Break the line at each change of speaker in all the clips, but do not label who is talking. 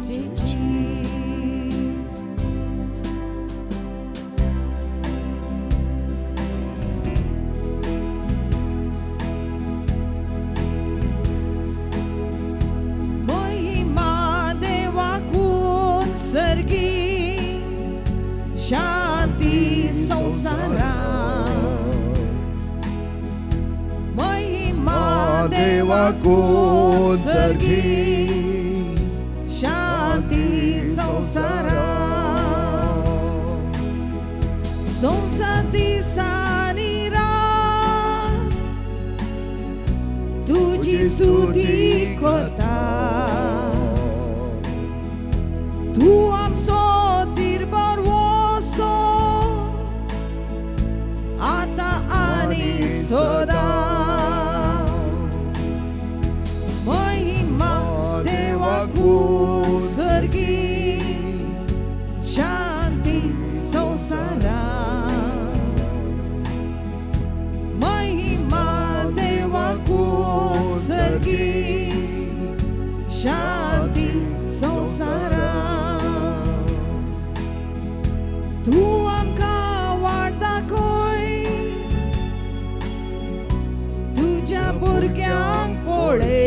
इगर्जेची. महिमा देवाकून सर्गी, शांती संवसारांत. महिमा
देवाकून सर्गी,
शांती संवसारांत. संवसार दिसांनी रात तुजी स्तुती करता. तूं आमचो दिरबर वसो आतां आनी सदां. महिमा देवाकून सर्गी, शांती संवसारांत. महिमा देवाकून सर्गी, शांती संवसारांत. तूं आमकां वाट दाखय, तुज्या भुरग्यांक पळय,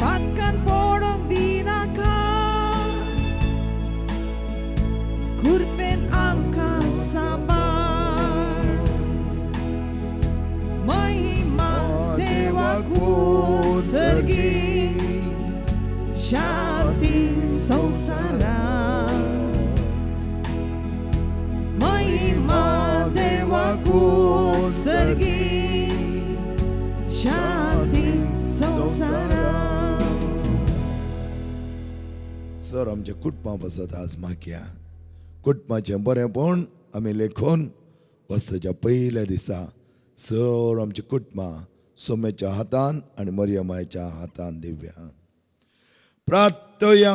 पातकान पडोंक दिनाका, कृपेन आमकां सांबाळ. महिमा देवाकून सर्गी, शांती संवसारांत. महिमा देवाकून सर्गी, शांती संवसारांत.
सर आमच्या कुटुंबा पासत आज मागया. कुटुंबाचें बरेंपण आमी लेखून वर्साच्या पयल्या दिसा सर आमच्या कुटुंबां सोम्याच्या हातान आनी मरियमायच्या हातान दिव्या. प्रार्थया.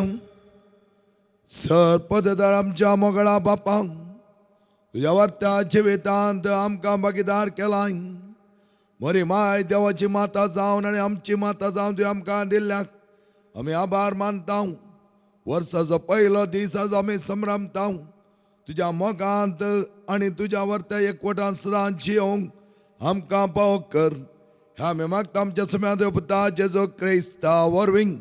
सर पददार आमच्या मोगळा बापांक, तुज्या वर्त्या जिवितांत आमकां भागीदार केलाय. मरी माय देवाची माता जावन आनी आमची माता जावन तुवें आमकां दिल्ल्याक आमी आभार मानता. वर्साचो पयलो दीस आज आमी संभ्रमता. तुज्या मोगांत आनी तुज्या वर्त्या एकवटान सदां जियोंक आमकां पावो कर. ह्या आमी मागता आमच्या सुम्या देव पुता जेजू क्रिस्ता वरवीं.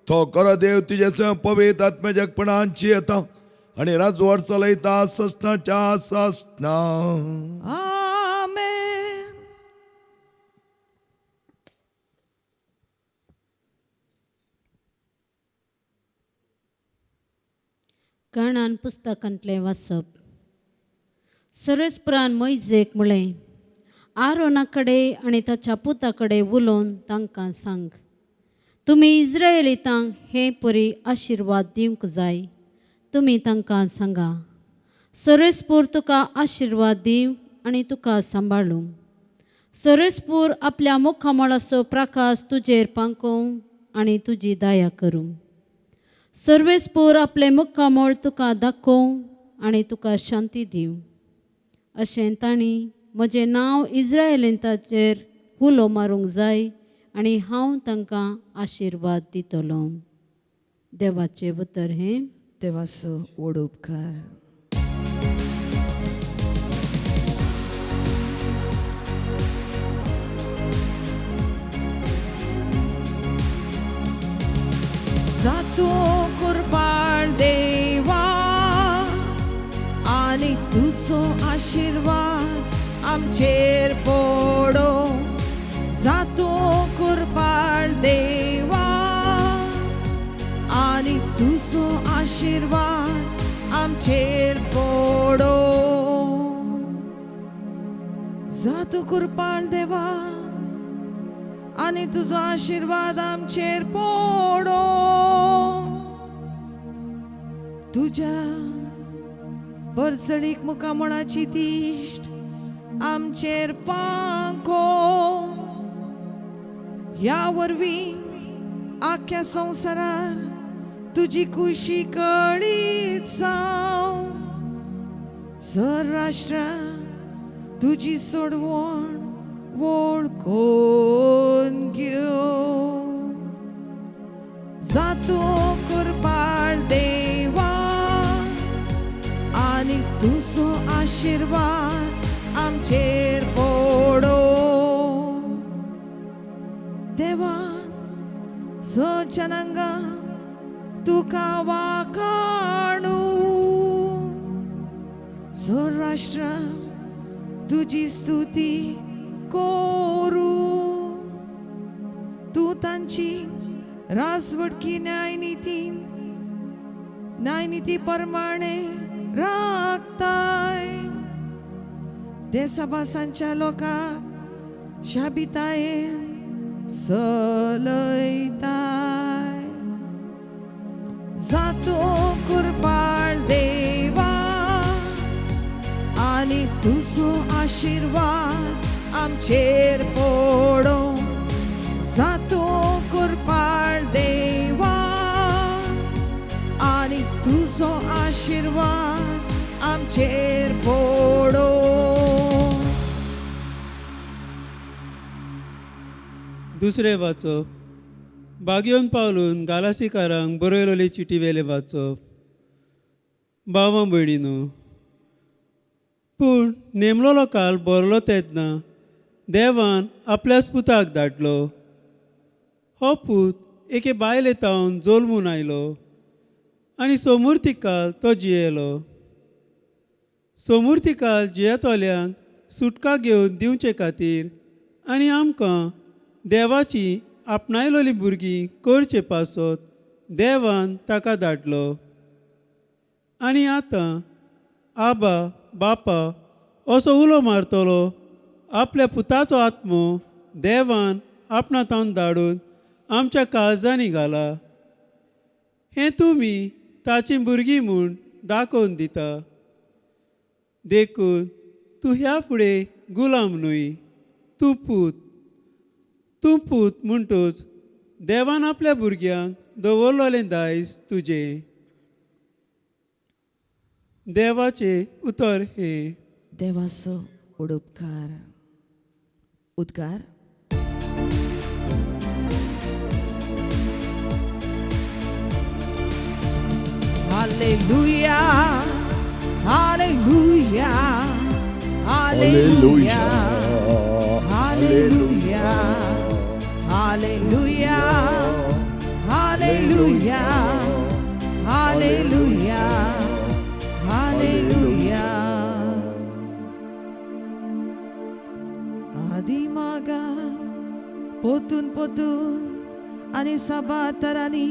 तो खरो देव तुजे स्वयं पवित्र आत्म्याच्या जियेता आनी राजवट चलयता ससनाच्या ससना.
आमेन.
गणान पुस्तकांतलें वाचप. सर्वेस्परान मोयजेक म्हळें, आरोना कडेन आनी ताच्या पुता कडेन उलोवन तांकां सांग, तुमी इस्रायलितांक हे परी आशिर्वाद दिवंक जाय. तुमी तांकां सांगा, सर्वेस्पूर तुका आशिर्वाद दिवं आनी तुका सांबाळूं. सर्वेस्पूर आपल्या मुखामळाचो प्रकाश तुजेर पांकोवं आनी तुजी दया करूं. सर्वेस्पूर आपलें मुखामळ तुका दाखोवं आनी तुका शांती दिवं. अशें तांणी म्हजें नांव इस्रायलितांचेर उलो मारूंक जाय आनी हांव तांकां आशिर्वाद दितलो. देवाचें उतर हें.
देवाचो व्हड उपकार. जातो कुरबाण देवा आनी तुजो आशिर्वाद आमचेर पडो. जातो कुरबाण देवा आनी तुजो आशिर्वाद आमचेर पडो. जातो कुरबाण देवा आनी तुजो आशिर्वाद आमचेर पडो. तुज्या परजळीक मुखामळाची दिश्ट आमचेर फांको. ह्या वरवीं आख्या संवसारार तुजी खुशी कळीत जावं. सर राष्ट्रां तुजी सोडवण वळखून घेवं. जातूं कुरपाळ देवा आनी तुजो आशिर्वाद आमचेर पडो. देवा सजनांगा तुका वाकाणू सौराष्ट्र तुजी स्तुती करू. तूं तांची राजवटकी न्यायनितीन न्यायनिती प्रमाणे राखताय. देसाभासांच्या लोकांक शाबितायेन सलयताय. जातूं कुरपाळ देवा आनी तुजो आशिर्वाद आमचेर पडो. जातूं कुरपाळ देवा आनी तुजो आशिर्वाद आमचेर पडो.
दुसरें वाचप बागयोन पावलून गालासीकारांक बरयलोले चिटी वेले वाचप. भावां भयणीनो, पूण नेमलोलो काल बरलो तेन्ना देवान आपल्याच पुताक धाडलो. हो पूत एके बायले तावन जल्मून आयलो आनी सोमुर्तीकाल तो जियेलो. सोमुर्तीकाल जियेतल्यांक सुटका घेवन दिवचे खातीर आनी आमकां देवाची आपणायलोली भुरगीं करचे पासत देवान ताका धाडलो. आनी आतां आबा बापा असो उलो मारतलो आपल्या पुताचो आत्मो देवान आपणा तावन धाडून आमच्या काळजांनी घाला. हें तुमी ताचीं भुरगीं म्हूण दाखोवन दिता. देखून तूं ह्या फुडें गुलाम न्हय, तूं पूत. तूं पूत म्हणटूच देवान आपल्या भुरग्यांक दवरलेलें दायज तुजें. देवाचें उतर हें.
देवाचो उडपकार उद्गार. Hallelujah, hallelujah, hallelujah, hallelujah, hallelujah, hallelujah, hallelujah, hallelujah. आदिमागा पोतून पोतून आनी साबातरांनी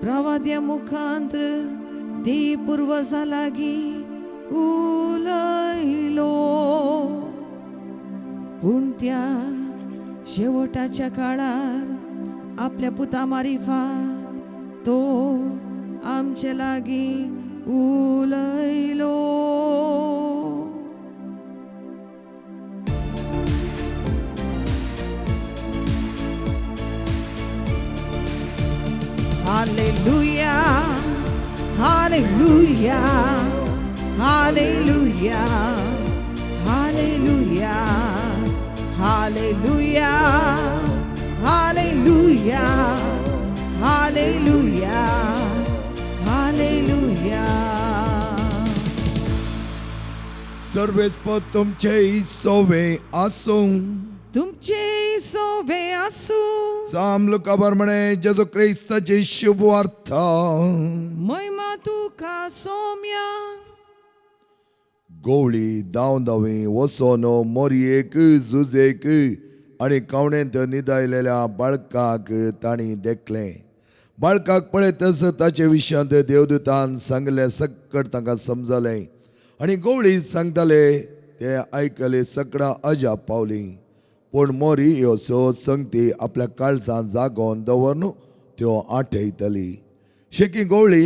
प्रवाद्या मुखांत्र दी पुर्वजां लागीं उलयलो. पूण त्या शेवटाच्या काळार आपल्या पुता मारिफात तो आमचे लागीं उलयलो. Hallelujah, hallelujah, hallelujah, hallelujah, hallelujah, hallelujah, hallelujah, hallelujah.
सर्वेस्पर तुमचे सोवे आसूं.
तुमचे सोवे आसूं.
साम लुका प्रमाणे जेजू क्रिस्ताची शुभ वार्ता.
महिमा तुका सोम्या.
गोवळी धांव धांवी वसोन मोरयेक जुजेक आनी कावणेंत निदायलेल्या बाळकाक तांणी देखलें. बाळकाक पळयतच ताचे विशयांत देवदूतान सांगलें सकट तांकां समजलें आनी गोवळी सांगताले ते आयकले सगळां अजाप पावली. पूण मोरी ह्यो स संगती आपल्या काळजान जागोवन दवरून त्यो आठयतली. शेकी गोवळी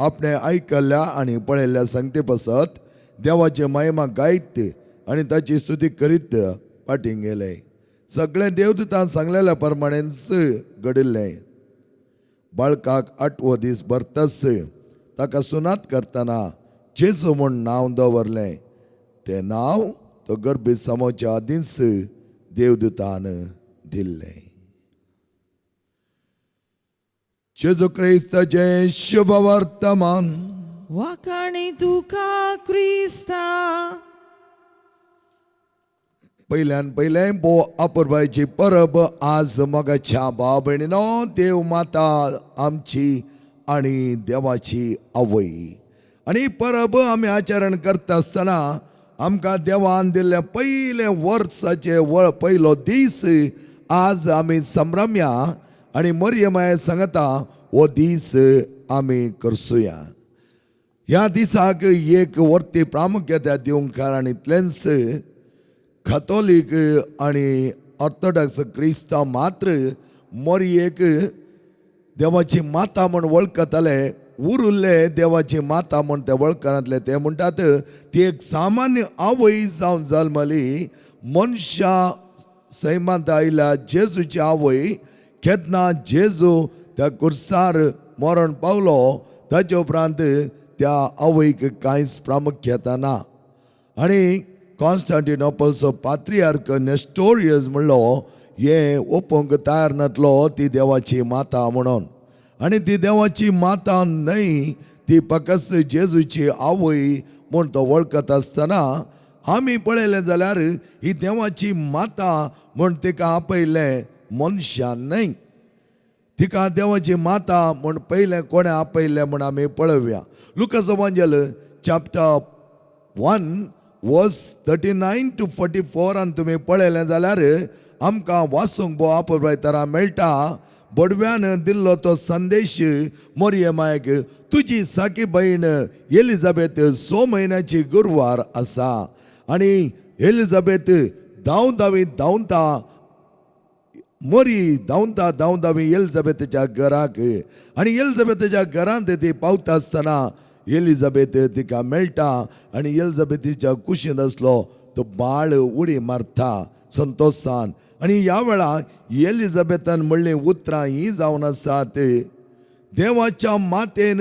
आपणे आयकल्ल्या आनी पळयल्ल्या संगती पसत देवाचे महिमा गायत आनी ताची स्तुती करीत फाटीं गेले. सगळें देवदूतान सांगलेल्या प्रमाणेच घडिल्लें. बाळकाक आठवो दीस भरतच ताका सुनात करतना जेजू म्हूण नांव दवरलें. तें नांव तो गर्भी सामोच्या आदींच देवदूतान दिल्लें. जेजू क्रिस्ताचें शुभ वर्तमान.
वाखाणी तुका क्रिस्ता.
पयल्यान पयलें भो अपुरबायची परब आज मगाच्या भाव भयणीनो, देव माता आमची आनी देवाची आवय. आनी परब आमी आचरण करता आसतना आमकां देवान दिल्लें पयलें वर्साचें पयलो दीस आज आमी संभ्रमया आनी मरियमाय सांगता हो दीस आमी करसुया. ह्या दिसाक एक वर्ती प्रामुख्यता दिवंक कारण इतलेंच, कथोलीक आनी ऑर्थोडॉक्स क्रिस्तांव मात्र मोरयेक देवाची माता म्हूण वळखताले, उरुल्ले देवाची माता म्हूण ते वळखनातले. ते म्हणटात ती एक सामान्य आवय जावन जल्मली, मनशां सैमांत आयल्या जेजूची आवय. केन्ना जेजू त्या कुर्सार मरण पावलो ताचे उपरांत त्या आवयक कांयच प्रामुख्यता ना. आनी कॉन्स्टांटिनोपलचो पात्रियार्क नेस्टोरियस म्हणलो हें ओपूंक तयार नातलो ती देवाची माता म्हणून. आनी ती देवाची माता न्हय, ती फकत जेजूची आवय म्हूण तो वळखत आसतना आमी पळयलें जाल्यार ही देवाची माता म्हूण तिका आपयलें मनशान न्हय. तिका देवाची माता म्हूण पयलें कोणें आपयलें म्हूण आमी पळोवया. लुकास वांजेल चॅप्टर 1 वर्स 39 to 44 आनी तुमी पळयलें जाल्यार आमकां वाचूंक भोव अपुरबाय मेळटा. बडव्यान दिल्लो तो संदेश मोरये मायक, तुजी साकी भयण एलिजाबेथ 6 म्हयन्याची गुरवार आसा. आनी एलिजाबेथ धांव धांवी धांवता, मोरी धांवता धांव धांवी एलिजाबेथच्या घराक. आनी एलिजाबेथच्या घरांत ती पावता आसतना एलिजाबेथ तिका मेळटा आनी एलिजाबेथीच्या कुशींत आसलो तो बाळ उडी मारता संतोशान. आनी ह्या वेळार एलिजाबेथान म्हणलीं उतरां हीं जावन आसात, देवाच्या मातेन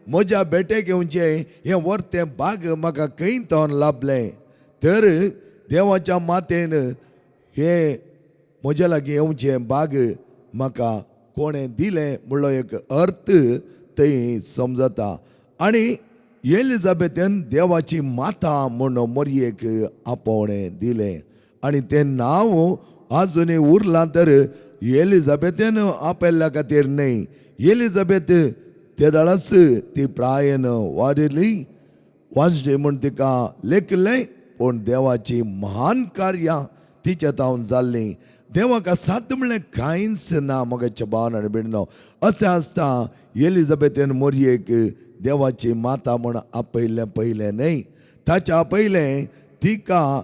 म्हज्या भेटेक येवचें हें वर्तें भाग म्हाका खंय तोन लाभलें. तर देवाच्या मातेन हें म्हज्या लागीं येवचें भाग म्हाका कोणें दिलें म्हणलो एक अर्थ थंय समजता. आनी एलिजाबेथेन देवाची माता म्हूण मोरयेक आपोवणें दिलें आनी तें नांव आजुनूय उरलां. तर एलिजाबेथेन आपयल्ल्या खातीर न्हय, एलिजाबेथ ते दाळाच ती प्रायेन वाडिल्ली वाजडी म्हूण तिका लेखलें, पूण देवाची महान कार्यां तिच्या तावन जाल्लीं. देवाक साद म्हणलें कांयच ना मगाच्या भावन आनी भयणीनो. अशें आसता एलिजाबेथेन मोरयेक देवाची माता म्हूण आपयल्लें पयलें न्हय, ताच्या पयलें तिका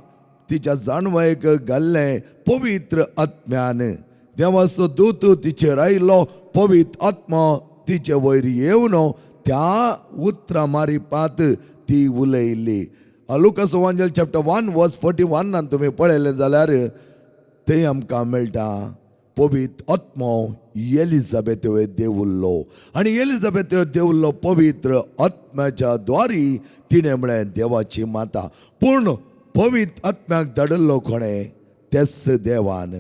तिच्या जाणवायक घाल्लें पवित्र आत्म्यान. देवाचो दूत तिचेर आयलो, पवित्र आत्मा तिचे वयर येवन त्या उतरां मारिपात ती उलयली. लुकास वांजेल चॅप्टर 1 वर्स 41 तुमी पळयलें जाल्यार थंय आमकां मेळटा पवित्र आत्मो एलिजाबेथ वयर देवुल्लो आनी एलिजाबेथ देवुल्लो पवित्र आत्म्याच्या द्वारी तिणें म्हळें देवाची माता. पूण पवित्र आत्म्याक धाडिल्लो कोणें? तेच देवान.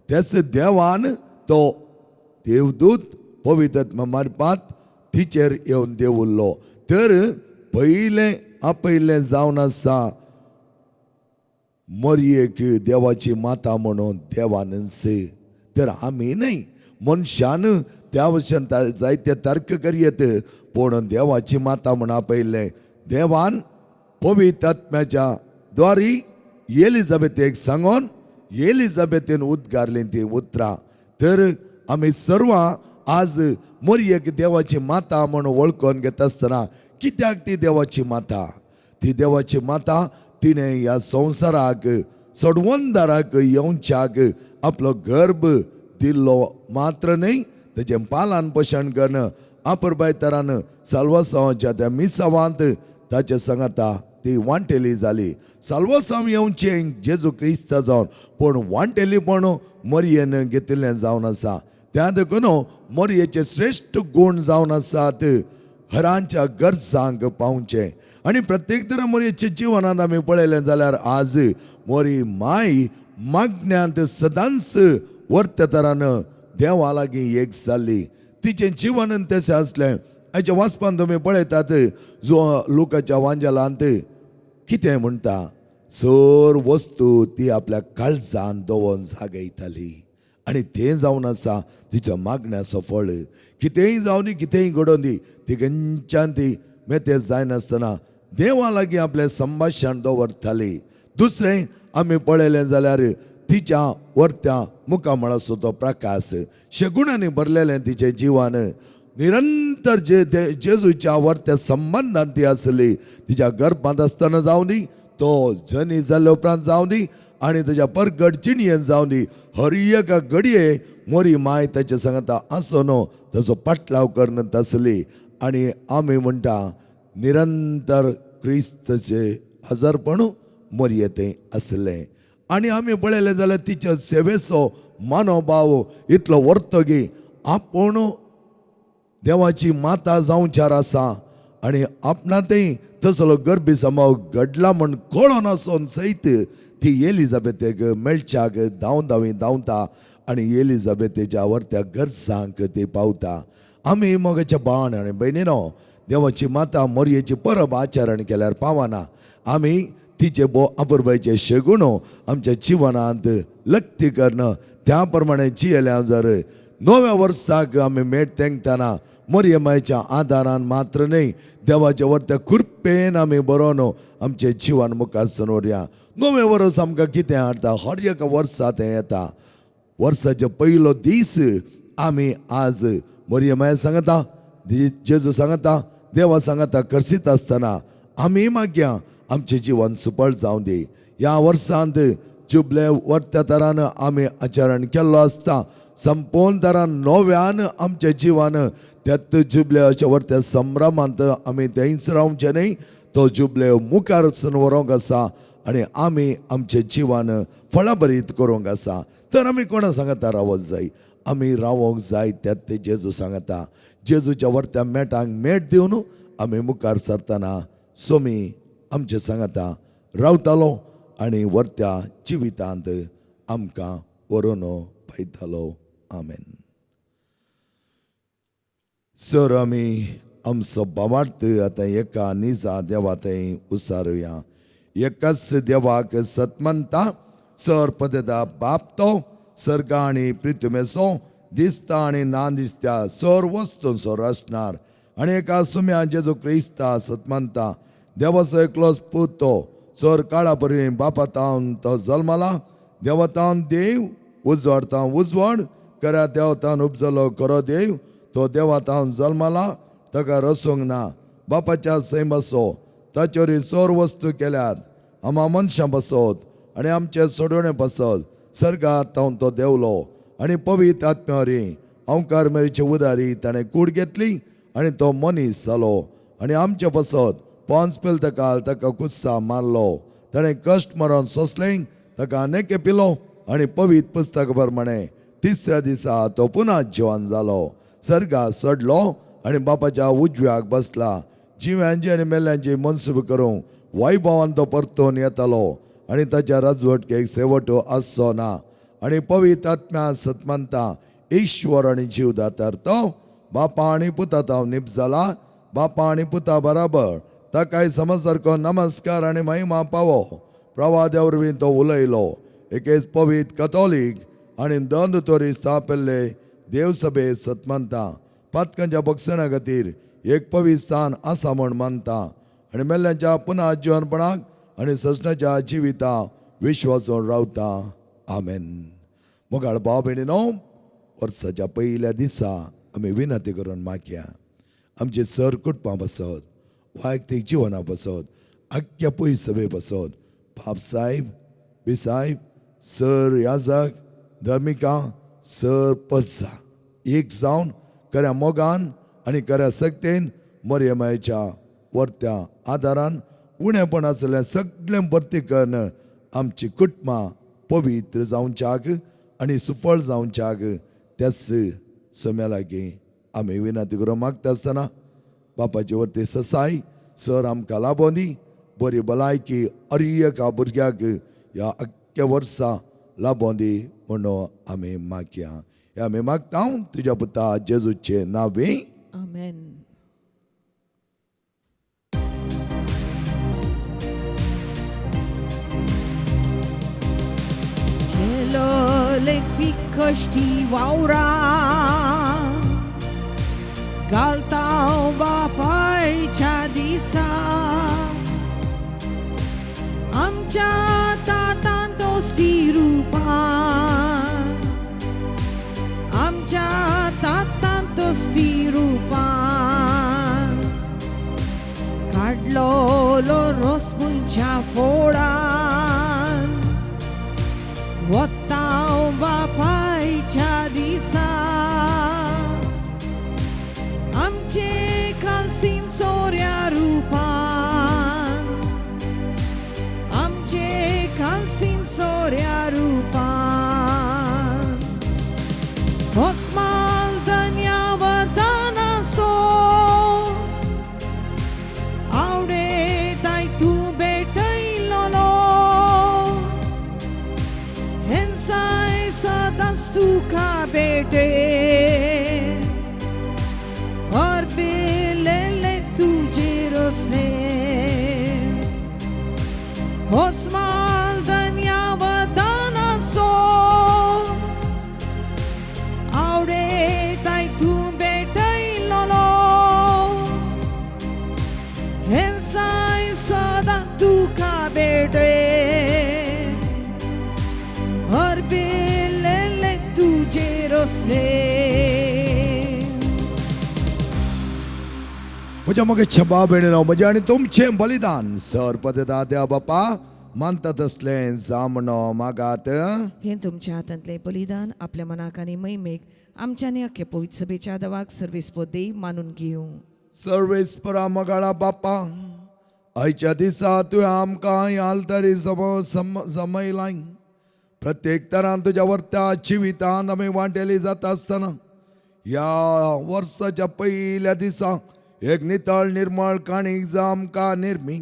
तेच देवान तो देवदूत पवित्र आत्मा मारपात तिचेर येवन देवुल्लो. तर पयलें आपयलें जावन आसा मोरयेक देवाची माता म्हणून देवानच. तर आमी न्हय, मनशान त्या भशेन जायते तर्क करयत, पूण देवाची माता म्हूण आपयलें देवान पवित्र आत्म्याच्या द्वारी एलिजाबेथेक सांगून एलिजाबेथेन उद्गारलीं तीं उतरां. तर आमी सर्वां आज मोरयेक देवाची माता म्हूण वळखून घेता आसतना कित्याक ती देवाची माता? ती देवाची माता तिणें ह्या संवसाराक सोडवणदाराक येवच्याक आपलो गर्भ दिल्लो मात्र न्हय, तेजें पालन पोशण करून अपुरबाय तरान साल्वासांवाच्या त्या मिसावांत ताचे सांगाता ती वांटेली जाली. साल्वासांव येवचें जेजू क्रिस्त जावन, पूण वांटेलीपण मोरयेन घेतिल्लें जावन आसा. त्या देखून मोरयेचे श्रेश्ठ गूण जावन आसात हरांच्या गरजांक पावचें. आनी प्रत्येक तरा मोरयेच्या जिवनांत आमी पळयलें जाल्यार आज मोरी माय मागण्यांत सदांच वर्ते तरान देवा लागीं एक जाल्ली. तिचें जिवन तशें आसलें. हाच्या वाचपान तुमी पळयतात जो लोकाच्या वांजेलांत कितें म्हणटा, सर वस्तू ती आपल्या काळजान दवरून जागयताली आनी तें जावन आसा तिच्या मागण्याचो फळ. कितेंय जावन दी, कितेंय घडोवन दी, ती खंयच्यान ती मेते जायनासतना देवा लागीं आपलें संभाशण दवरताली. दुसरें आमी पळयलें जाल्यार तिच्या वरत्या मुखामळाचो तो प्रकाश शेगुणांनी भरलेलें तिचें जिवन. निरंतर जे जेजूच्या वरत्या संबंदान ती आसली. तिच्या गर्भांत आसतना जावं दी, तो जनी जाल्ले उपरांत जावं दी आनी ताच्या परगट जिणयेन जावं दी, हर एका घडये मोरी माय ताच्या सांगता आसो न्हू ताचो पाटलाव करत आसली. आनी आमी म्हणटा निरंतर क्रिस्ताचे हजारपण मोरये तें आसलें. आनी आमी पळयलें जाल्यार तिच्या सेवेचो मनोभाव इतलो वर्तगी आपूण देवाची माता जावच्यार आसा आनी आपणातय तसलो गर्भी समाव घडला म्हण कळोन आसून सयत ती एलिजाबेथेक मेळच्याक धांव धांवी धांवता आनी एलिजाबेथेच्या वरत्या गरजांक ती पावता. आमी मोगाच्या भावान आनी भयणीनो देवाची माता मोरयेची परब आचरण केल्यार पावना. आमी तिचे भो अपुरबायचे शेगुणो आमच्या जिवनांत लक्ती करण त्या प्रमाणे जियेल्या जर नव्या वर्साक आमी मेट तेंकतना मोरये मायच्या आदारान मात्र न्हय देवाच्या वरत्या कृपेन आमी बरोवन आमचें जिवन मुखार सनवरया. नवें वर्स आमकां कितें हाडटा, हर एका वर्सा तें येता. वर्साचो पयलो दीस आमी आज मोरये माया सांगता, जेजू सांगता, देवा सांगता करसीत आसतना आमी मागया आमचें जिवन सुफळ जावं दी. ह्या वर्सांत जुबले वरत्या तरान आमी आचरण केल्लो आसता संपूर्ण तरान नव्यान आमचें जिवन त्यात जुबल्याच्या वरत्या संभ्रमांत आमी थंयच रावचें न्हय, तो जुबले मुखार वचून व्हरूंक आसा आनी आमी आमचें जिवन फळाभरीत करूंक आसा. तर आमी कोणा सांगता रावत जाय, आमी रावोंक जाय त्यात जेजू सांगता. जेजूच्या वरत्या मेटांक मेट दिवन आमी मुखार सरतना सोमी आमचें सांगता रावतालो आनी वरत्या जिवितांत आमकां व्हरून पळयतालो. आमेन. सर आमी आमचो भावार्थ आतां एका निजा देवा थंय उसारुया. एकाच देवाक सतमनता सर पदता बाप तो सर्ग आनी पृथ्वीचो दिसता आनी ना दिसत्या सर वस्तूंचो रचणार आनी एका सुम्या जेजू क्रिस्ता सतमनता देवाचो एकलोच पूत तो सर काळा परी बापा तावन तो जल्मला देवतावन देव उजवाड तावन उजवाड कऱ्या देवतान उपजलो खरो देव तो देवातावन जल्मला ताका रसूंक ना बापाच्या सैमाचो ताचेर सर वस्तू केल्यात आमा मनशां पासत आनी आमचे सोडवणे पासत सर्गात तावन तो देंवलो आनी पवित्र आत्म्यावरी अंकार मेरेचे उदारी ताणें कूड घेतली आनी तो मनीस जालो आनी आमचे पासत पोंच पिलतकाल ताका कुत्सा मारलो ताणें कश्ट मरण सोंसलें ताका अनेके पिलो आनी पवित्र पुस्तक प्रमाणे तिसऱ्या दिसा तो पुन्हा जिवन जालो सर्गात चडलो आनी बापाच्या उजव्याक बसला जिव्यांची आनी मेल्यांची मनसूब करूंक वैभवान तो परतून येतालो आनी ताच्या राजवटकेक शेवट आसचो ना. आनी पवित्र आत्म्या सतमनता ईश्वर आनी जीवदातार तो बापा आनी पुता ताव निप जाला बापा आनी पुता बराबर ताकाय समजसारको नमस्कार आनी महिमा पावो. प्रवाद्या वरवीं तो उलयलो एकेच पवित्र कथोलीक आनी दंद तोरी स्थापिल्ले देवसभे सतमनता पातकांच्या बक्षणा खातीर एक पवित्र स्थान आसा म्हूण मानता आनी मेल्ल्यांच्या पुनः जिवनपणाक आनी सजनाच्या जिविता विश्वासून रावता. आमेन. मोगाळ भाव भयणीनो, वर्साच्या पयल्या दिसा आमी विनंती करून मागया आमचे सर कुटुंबां पासत, वैयक्तीक जिवना पासत, आख्ख्या पय सभे पासत, बाप साहेब बिसायब सर याजक धर्मिका सर पज्जा एक जावन खऱ्या मोगान आनी खऱ्या सक्तेन मरियमायच्या वरत्या आदारान उणेपण आसलें सगळें भरती करून आमची कुटुंबां पवित्र जावच्याक आनी सुफळ जावच्याक त्याच सम्या लागीं आमी विनंती करून मागता आसतना बापाची वरती ससाय सर आमकां लाबोन दी, बरी भलायकी अर एका भुरग्याक ह्या आख्ख्या वर्सा लाबोन दी म्हणून आमी मागया. ह्या आमी मागता तुज्या पुता जेजूचे नावे.
आमेन. केलोले कश्टी वावरा घालता बापायच्या दिसा आमच्या तातान दोस्ती रुपान आमच्या तातान दोस्ती रुपान काडलोलो रोसपुंच्या फोडान वताव बापायच्या दिसा आमचे कालसीन सोऱ्या रुपान आमचे कालसीन सोऱ्या रुपान होसमाल धन्यवदानासो आवडे ताय तूं भेटयलोलो हेंसाय सदांच तुका भेटे और बेलेले तुझे रोसने होसमाल धन्यवदानासो आवडे ताय तूं भेटयलोलो हेंसाय सदां तुका भेटे और बेलेले तुझे रोसने.
म्हज्या मोगेच्या बाब भयणीनो, म्हजें आनी तुमचें बलिदान सर पदता देवा बापा मानता तसलें जामणो मागात.
हें तुमच्या हातांतलें बलिदान आपल्या मनाक आनी महिमेक आमच्या आनी अख्ख्या पवित्र सभेच्या दवाक सर्वेस्पो देव मानून घेवं.
सर्वेस्परा मगाळा बापा, आयच्या दिसा तुवें आमकां आलतरी जमयलाय. प्रत्येक तरान तुज्या वर्त्या जिवितान आमी वांटेली जाता आसतना ह्या वर्साच्या पयल्या दिसा एक नितळ निर्मळ काणीक जावं आमकां निर्मी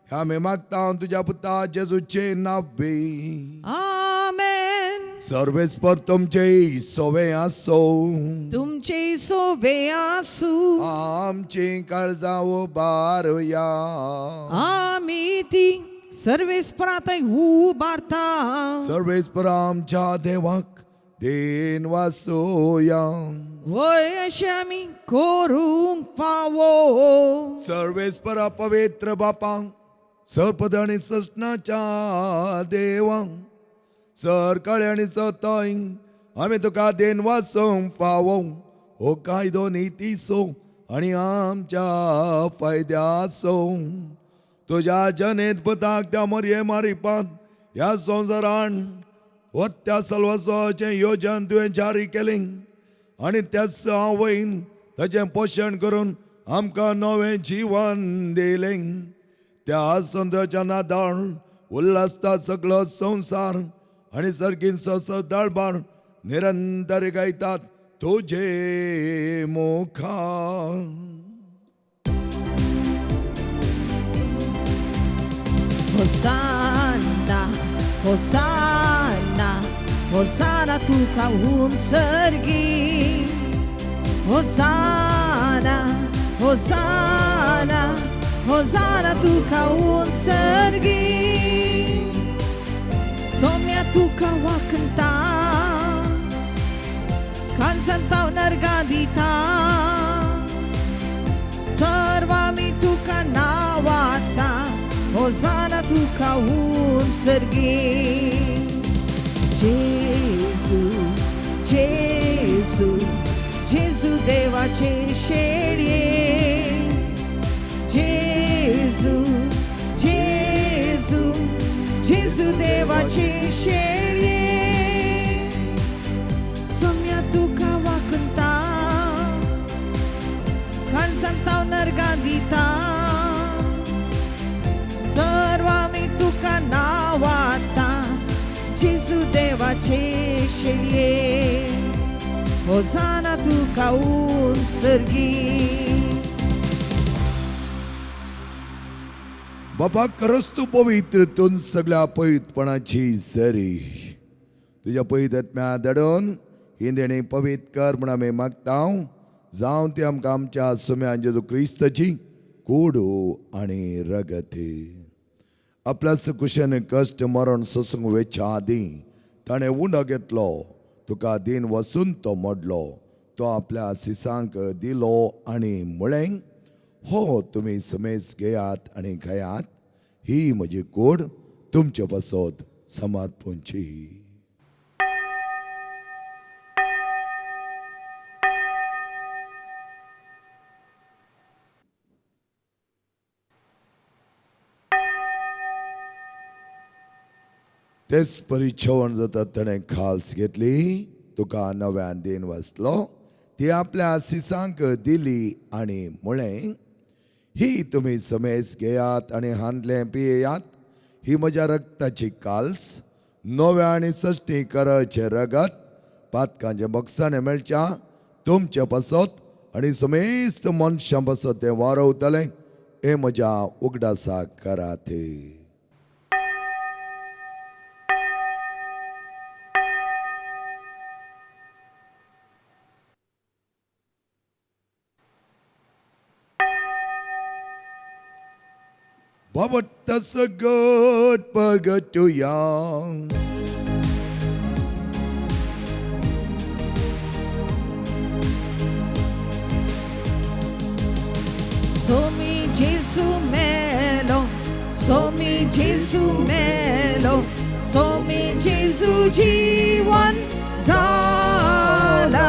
ह्या आमी मागता तुज्या पुता जेजूचे नावे.
आमेन.
सर्वेस्पर तुमचे सोवे आसो.
तुमचे सोवे आसूं.
आमची काळजां उबारुया.
आमी ती सर्वेस्परांत उबारता.
सर्वेस्पर आमच्या देवाक then वासोया.
वय अशें आमी करूंक फावो.
सर्वेस्परा पवित्र बापा, सरपद आनी ससनाच्या देवा, सरकाळी आनी सतय आमी तुका then वासूंक फावो. हो कायदो नितीचो आनी आमच्या फायद्याचो. तुज्या जनेत पुताक त्या मोरये मारिपांत ह्या संवसारान त्या सलवासाचें योजन तुवें जारी केलें आनी त्याच आवयन ताचें पोशण करून आमकां नवें जिवन दिलें. त्या संताच्या नादान उल्हासता सगळो संवसार आनी सारकी सदाळबार निरंतर गायतात तुजे मुखार.
होसाना होसाना होसाना तुका उंसर्गी. होसाना होसाना होसाना तुका उंसर्गी. सोम्या तुका वाकंता कांसंताव नर्गादिता सर्वामी तुका नावाता होसाना तुका उंसर्गी. जेजू जेजू जेजू देवाचे शेळये. जेजू जेजू जेजू देवाचे शेळये. सोम्या तुका वाकंता कांसंताव नर्गादिता सर्वामी तुका नावाता जेजू देवाचे शेळये. होसाना तुका उंसर्गी.
बाबा खरंच तूं पवित्र तूं सगळ्या पवित्रपणाची सरी. तुज्या पवित्र आत्म्या धाडून ही देणी पवित्र कर म्हूण आमी मागता. जावं ती आमकां आमच्या सुम्यान जेजू क्रिस्ताची कुडू आनी रगत. आपल्या कुशेन कश्ट मरण सोसूंक वेच्या आदीं ताणें उंडो घेतलो, तुका दीन वसून तो मोडलो, तो आपल्या सिसांक दिलो आनी म्हळें, हो तुमी समेज घेयात आनी खायात, ही म्हजी कूड तुमचे पासत समर्पूंची. तेच परी जेवण जाता ताणें खाल्स घेतली, तुका नव्यान दीन वाचलो, ती आपल्या सिसांक दिली आनी म्हळें, ही तुमी समेज घेयात आनी हांतलें पियेयात, ही म्हज्या रक्ताची काल्स, नव्या आनी सश्टी कराचें रगत, पातकांचें बक्षाणें मेळच्या तुमचे पासत आनी समेस्त मनशां पासत तें वारवतलें, हें म्हज्या उगडासाक करात. बाबा सगट पगटुया.
Somi Jesu melo, Somi Jesu melo, Somi Jesu जीवन झाला,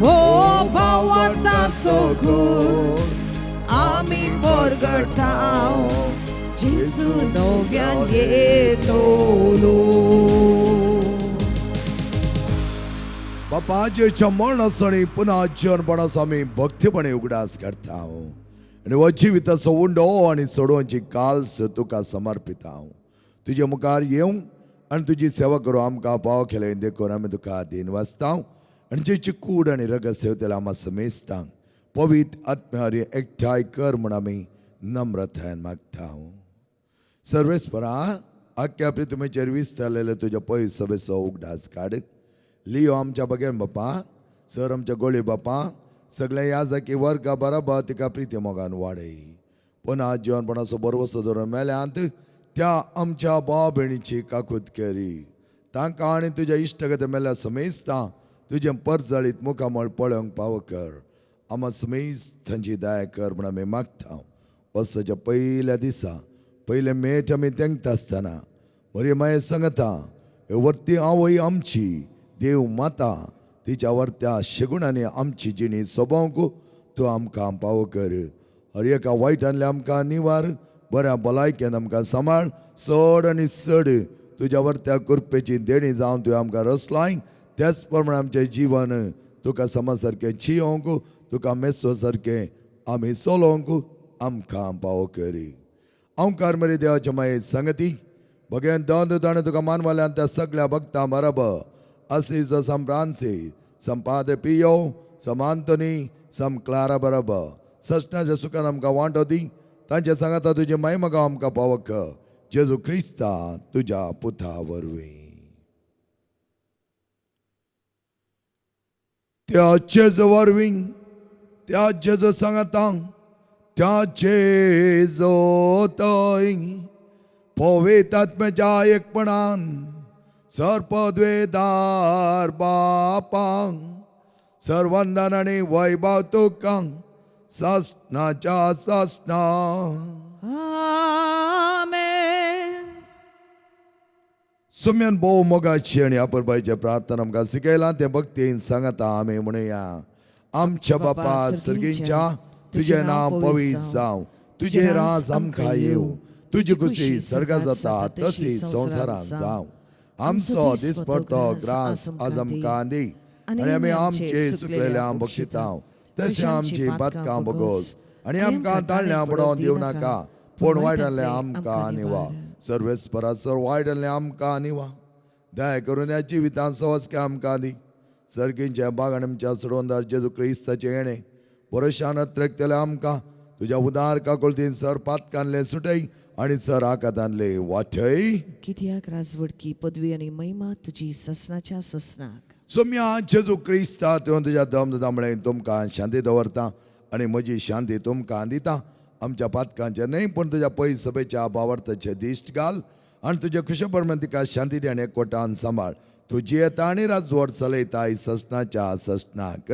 हो भावार्था सोगून आमी परगटाव, जेजू नव्यान येतलो.
बापाच्या मरणासणी पुन्हा जीवनपणाचो आमी भक्तीपणे उगडास करता आनी हो जिविताचो उंडो आनी चडोवची काल्स तुका समर्पिता. तुजे मुखार येवं आनी तुजी सेवा करूं आमकां पाव केलें देखून आमी तुका दीन वाचता आनी जेची कूड आनी रगत सेवतले आमा समेजता पवित्र आत्म्यारी एकठांय कर म्हूण आमी नम्रतायेन मागता. सर्वेस्परा आख्या प्रितमेचेर विस्तारलेले तुज्या पयस सभेचो उगडास काड. लियो आमच्या बगेन बापा, सर आमच्या गोळी बापा, सगळे ह्या जाकी वर्गा बराबर तिका प्रिती मोगान वाडय. पुन्हा जिवनपणाचो बरवसो धरून मेल्यांत त्या आमच्या भाव भयणीची काकूत केरी, तांकां आनी तुज्या इश्टगत मेल्या समेजता तुजें परजळीत मुखामळ पळोवंक पाव कर. आमा समेज थंयची दया कर म्हूण आमी मागता. वर्साच्या पयल्या दिसा पयले मेट आमी तेंकता आसतना मरे माये सांगता, हे वर्ती आवय आमची देव माता, तिच्या वर्त्या शेगुणांनी आमची जिणी सोबोवंक तूं आमकां पाव कर. हर एका वायटांतलें आमकां निवार, बऱ्या भलायकेन आमकां सांबाळ, चड आनी चड तुज्या वर्त्या कृपेची देणी जावन तुवें आमकां रसलाय. त्याच प्रमाणे आमचें जीवन तुका समा सारकें जियोवंक, तुका मेसो सारकें आमी चलोवंक आमकां पाव करी. ओंकार मरे देवाच्या माये संगती भगेन दोन ताणें तुका मानवाल्यान त्या सगळ्या भक्तां बराबर असीजो सम फ्रांसीस, सम पाद्रे पियो, सम आंतोनी, सम क्लारा बराबर सस्नाच्या सुखान आमकां वांटो दी. तांचे सांगाता तुजे मायमगांव आमकां पावक जेजू क्रिस्ता तुज्या पुता वरवीं. त्या जेजू वरवीं, त्या जेजू सांगाता, त्या जेजू तय पवित्र आत्म्याच्या एकपणान सर्पद्वेदार बापां सर्वंदन आनी वैभव तुका सासणाच्या सासणा.
आमेन.
सुम्यान भोव मोगाची आनी अपुरबायचे प्रार्थना आमकां शिकयलां तें भक्तीन सांगता आमी म्हणया. आमच्या बापा सर्गींच्या, तुजें नांव पवित्र जावं, तुजें राज आमकां येवं, तुजी खुशी सर्गा जाता तशी संवसारांत जावं. आमचो दिसपडतो ग्रास आज आमकां दी आनी आमी आमचे सुकलेल्या बक्षिता तशें आमची पातकां बगोस आनी आमकां ताळल्यां पडोवन दिवं नाका, पूण वायटांतलें आमकां निवा. सर्वेस्परा सर वायटांतलें आमकां निवा. दया करून ह्या जिवितांत सवस्के आमकां दी. सर्गींच्या बागान आमच्या सोडोवंदार जेजू क्रिस्ताचें येणें बरोशान अत्रेकतलें आमकां तुज्या उदार काकुळतीन सर पातकांतलें सुटय आनी सर आकातांतलें वाटय.
कित्याक राजवडकी पदवी आनी महिमा तुजी ससनाच्या ससनाक.
सोम्या जेजू क्रिस्ता तुवें तुज्या दम दिता म्हळें तुमकां शांती दवरता आनी म्हजी शांती तुमकां दिता. आमच्या पातकांचेर न्हय पूण तुज्या पयस सभेच्या बावर्थाचे दिश्ट घाल आनी तुज्या खुशे प्रमाण तिका शांती दी आनी एकवटान सांबाळ. तूं जियेता आनी राजवट चलयता ससनाच्या ससनाक.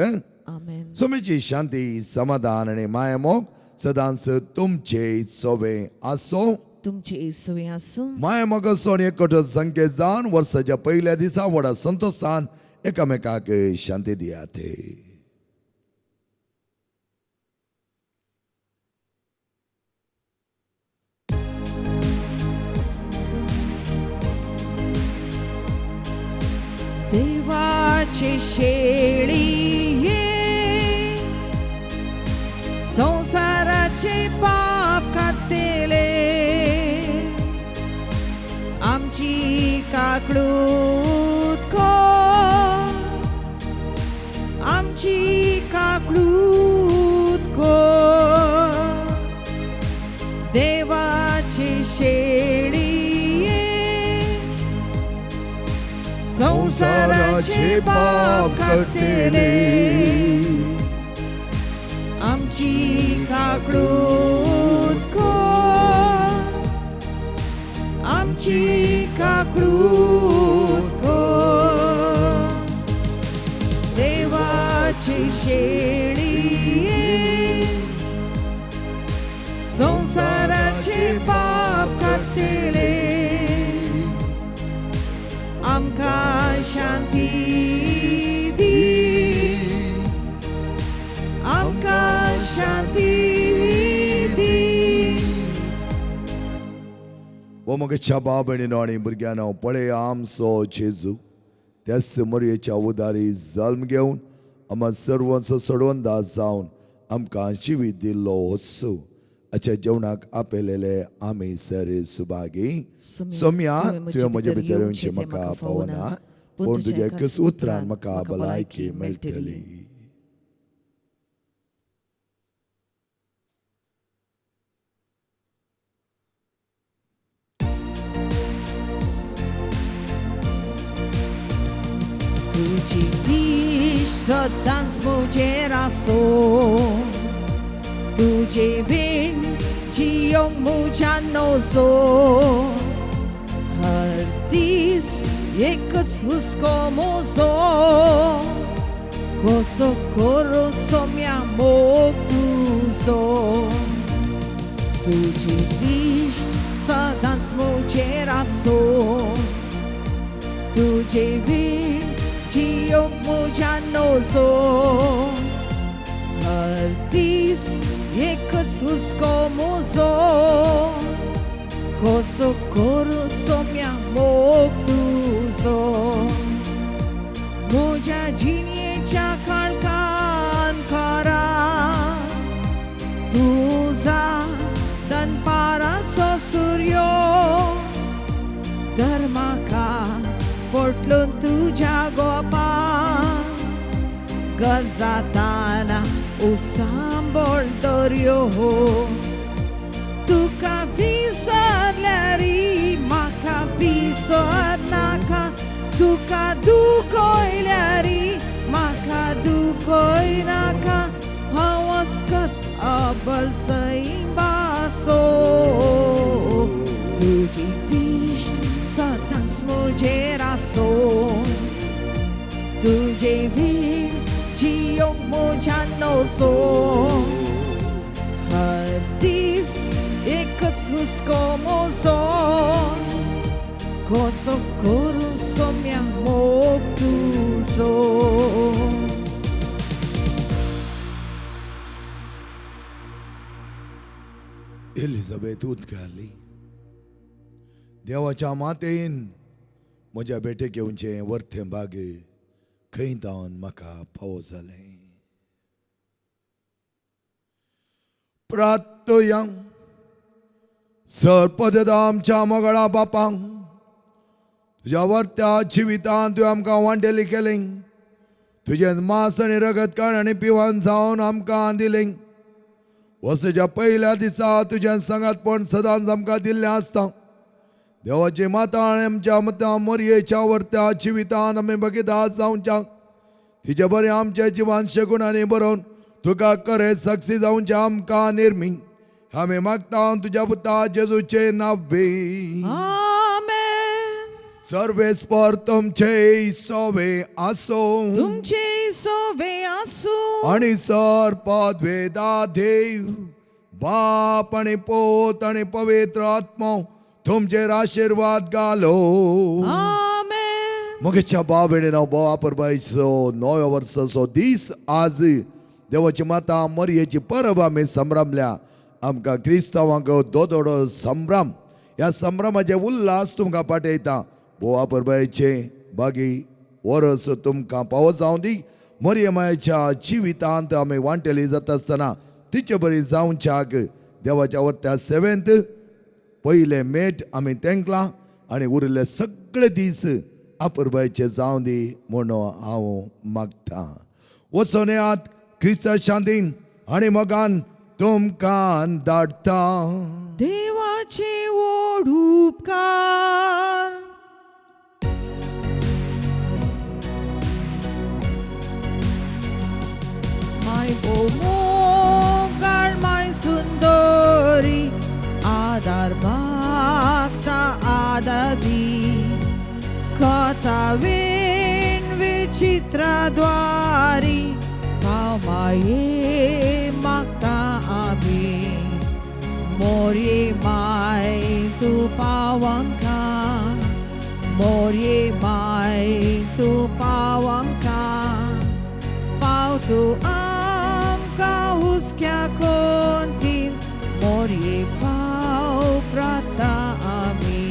आमेन.
सोमीची शांती समाधान आनी मायामोग सदांच तुमचे सोवे आसो.
तुमची सुवी आसूं.
मायामोग असो आनी एकवट संकेत जावन वर्साच्या पयल्या दिसा व्हडा संतोशान एकामेकाक शांती दियात.
देवाचे शेळी संसाराचे पाप खातेले आमची काकळूत कर, आमची काकळूत कर. देवाचे शेळी संसाराचे पाप काडटले आमची काकळूत कर, आमची काकळूत कर. देवाची शेळी संसाराचे पाप काडटले आमकां शांती दी, आमकां शांती दी.
ओ म्हज्या बाब आनी आनी भुरग्यांनो, पळय आमचो जेजू त्याच मरयेच्या उदारी जल्म घेवन आमकां सर्वांचो सोडवंदाज जावन आमकां जिवीत दिल्लो होत्सू हाच्या जेवणाक आपयलेले आमी सर सुभागी. सोम्या, तुवें म्हजे भितर येवचें म्हाका पावना, पूण तुज्या एकच उतरान म्हाका भलायकी मेळटली.
तुजी दीश सदांच म्हजेर आसो, तुजे बीन जियोंक म्हज्यान नजो. हर दीस एकच हुस्को म्हजो, कसो करूं सोम्या मोग तुजो. तुजी दिश्ट सदांच म्हजेर आसो, तुजे बीन जियोंक म्हज्यान नजो. हर दीस एकच हुस्को म्हजो, कसो करूं सोम्या मोग तुजो. म्हज्या जिणेच्या काळखान खरा तुजा दनपाराचो सुर्यो, धर्माका पोटलून तुज्या गोपा गजाताना उसांबोळ दर्यो. तुका विसरल्यार म्हाका विसर नाका, तुका दुखयल्यार म्हाका दुखय नाका. हांव अस्कत अबल सैंबासो, तुजी दिश्ट सदांच म्हजेर आसो, तुजे बीन जियोंक म्हज्यान नजो. हर दीस एकच हुस्को म्हजो, कसो करूं सोम्या मोग तुजो.
एलिझाबेथ उदकाली देवाच्या मातेन म्हज्या भेटेक येवचें वर्थें बागे खंय तावन म्हाका पावो जालें. प्रार्थया. सरपद आमच्या मोगळा बापांक, तुज्या वर्त्या जिवितान तुवें आमकां वांटेली केलें. तुजें मांस आनी रगत काण आनी पिवन जावन आमकां दिलें. वर्साच्या पयल्या दिसा तुजें सांगातपण सदांच आमकां दिल्लें आसता. देवाची माता आनी आमच्या मतां मोरयेच्या वर्त्या जिवितान आमी भगिता जावच्या तिचे बरें आमच्या जिवान शगुणांनी बरोवन तुका खरें साक्षी जावचें आमकां निर्मी आमी मागता तुज्या पुता जेजूचे नावे.
आमेन.
सर्वेस्पर तुमचे सोवे आसो.
तुमचे सोवे आसूं.
आणि सर पदवेदा देव बाप आणि पोत आणि पवित्र आत्मो तुमचेर आशिर्वाद घालो.
आमेन.
मुखेच्या बाबेणे नांव बाबा परबायचो नव्या वर्साचो दीस आज देवाची माता मरयेची परब आमी संभ्रमल्या. आमकां क्रिस्तांवांक दोदोडो संभ्रम ह्या संभ्रमाचे उल्हास तुमकां पाठयता. बोवा परबायचे बागी वरस तुमकां पावो जावं दी. मरये मायेच्या जिवितांत आमी वांटेली जाता आसतना तिचे बरी जावच्याक देवाच्या वत्या सेवेंत पयले मेट आमी तेंकला आनी उरिल्ले सगळे दीस अपुरबायचे जावं दी म्हणून हांव मागता. वचोन येयात क्रिस्ता शांतीन आनी मोगान तुमकां धाडटा.
देवाचे ओड उपकार. माय मोगाळ माय सुंदरी आदार मागता आदादी कथा वेण विचित्राद्वारी पाव माये मागता आमी. मोरये माय तूं पावंका, मोरये माय तूं पावंका, पाव तूं आमकां हुस्क्या कोंतीन, मोरये पाव प्राता आमी.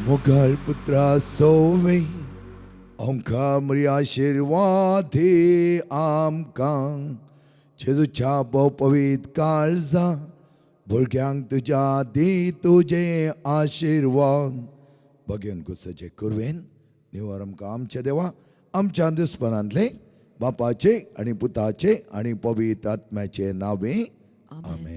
मोगाळ पुत्रा सोवे आमकां मरी आशिर्वाद आमकां जेजूच्या भोव पवित्र काळजा भुरग्यांक तुज्या दी तुजे आशिर्वाद. बगेन गुस्साचे कुरवेन निवार आमकां आमच्या देवा आमच्या दुस्पनांतले बापाचे आनी पुताचे आनी पवित्र आत्म्याचे नावे आमेन.